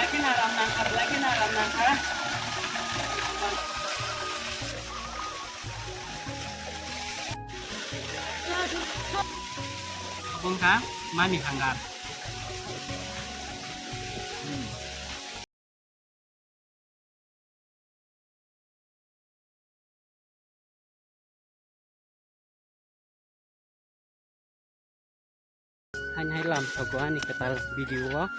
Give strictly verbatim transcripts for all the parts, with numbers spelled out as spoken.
Khe naram nangkha, belai khe naram nangkha. Wngkha mani hangar. Haini hai lam soko ani kwtal video o.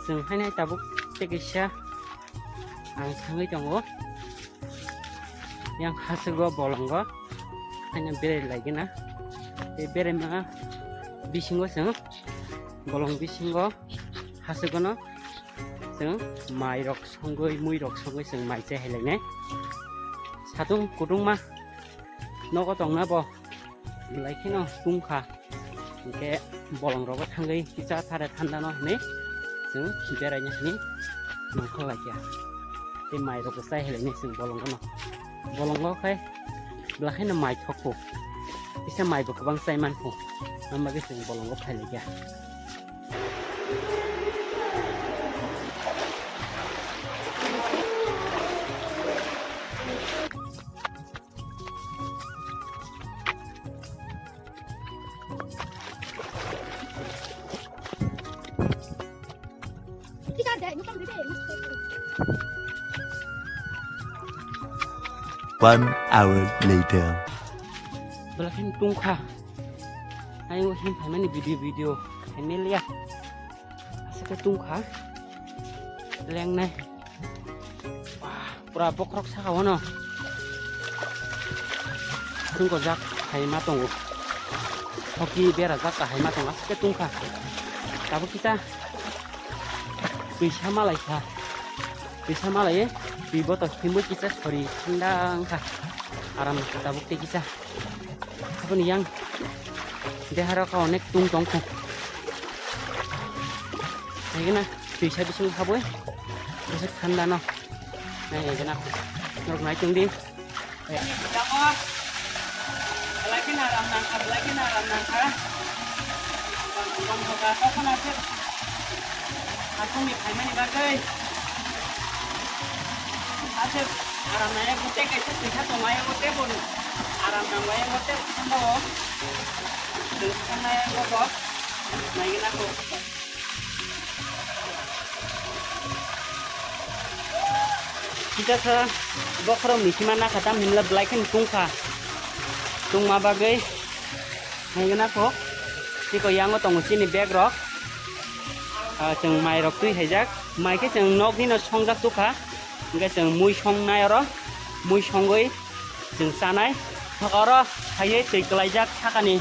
Chwng haini hai tabuk tei kaisa ang thangwi tongo. Yang hasugo bolongo haino berai laigena. Tei beraima bisingo chwng bolong bisingo hasugono chwng mairok songwi, muirok songwi chwng mai chai hai lainai. Satung kutungma nogo tongna bo belai kheno tungkha. Hinkhe bolongrogo thangwi kisa thare thandano hinwi chwng beraina hinwi nongkhor laikha. Tei mairokbo chai hai lainai chwng bolongono. Bolongo khe belai kheno mai thokpho. Kisa maibo kwbang chai mankho. Aboni bagwi chwng bolongo phai laikha. One hour later. Belai kheno tungkha. Ayang him phaimani video, video. Phaimaliya. Aswk khe tungkha. Lengnai. Wah, pura bokhorok saka o no. Tungkojak hai ma tongo. Hoki berajak kahai ma tongo. Aswk khe tungkha. Tabuk kita. Twisa malaikha. Twisa malaiye twi botol himwi kisa sori thanda wngkha. Aram khe tabuk tei kisa. Aboni yang deharo kha onek tung tongkho. Haikhe na twisa bising habwi bwswk thanda no. Nai haikhe na norok nai tongdi. Belai kheno aram nangkha, belai kheno aram nangkha. Tongkha, tongkha, tongkha. Asongni phaimani bagwi. Aswk aram nangya, tei kaisa twisa tonglaio, tei bo aram nanglaio, tei bo thangao. Chwng thanglaio bo. Naigwna kho. Kisa sa bokhorok ni sima nakha tam hinla belai kheno tungkha. Tungma bagwi naigwna kho. Tiko yango tongo chini bag rok. Ah, chwng mai rok twi haijak. Mai khe chwng nok nino songjak tukha. Hwnkhe chwng mui songnai oro. Mui songwi chwng chanai. Oro phaiwi twi kwlaijak sakani.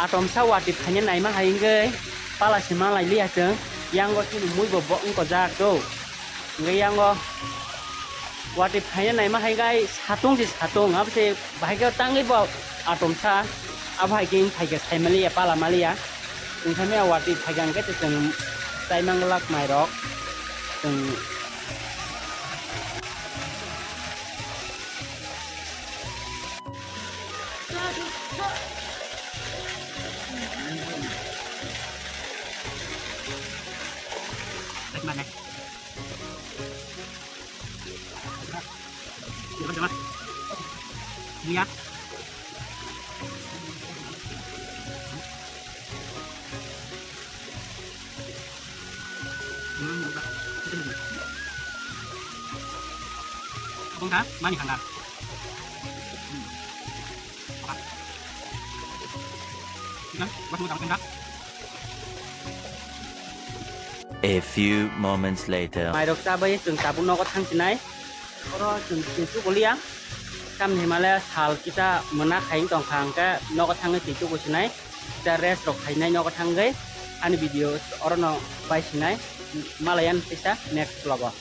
Atomsa watwi phaina naima hai wngwi pala se ma lai liya chwng. Yango chini mui bo bo wngkojak do. Hwnkhe yango watwi phaina naima hai gai satung se satung, abo se bahai khe tangwi bo atomsa, abo hai khe wng phai khe sai maliya, pala maliya. Wng thangmaya watwi phai khe hwnkhe chwng chai manglak mairok. Chwng Bongkha mani hangar. Ikan, buat mudah, buat mudah. A few moments later. Mairok chabai chwng tabuk nogo thangsinai. Oro chwng chwng su goliya. Tamni himale sal kisa mona khaing tongkha, hwnkhe nogo thangwi twi tubu sinai, kisa rest rok khainai nogo thangwi. Ani video orono bai sinai, malayan kisa next vlog o.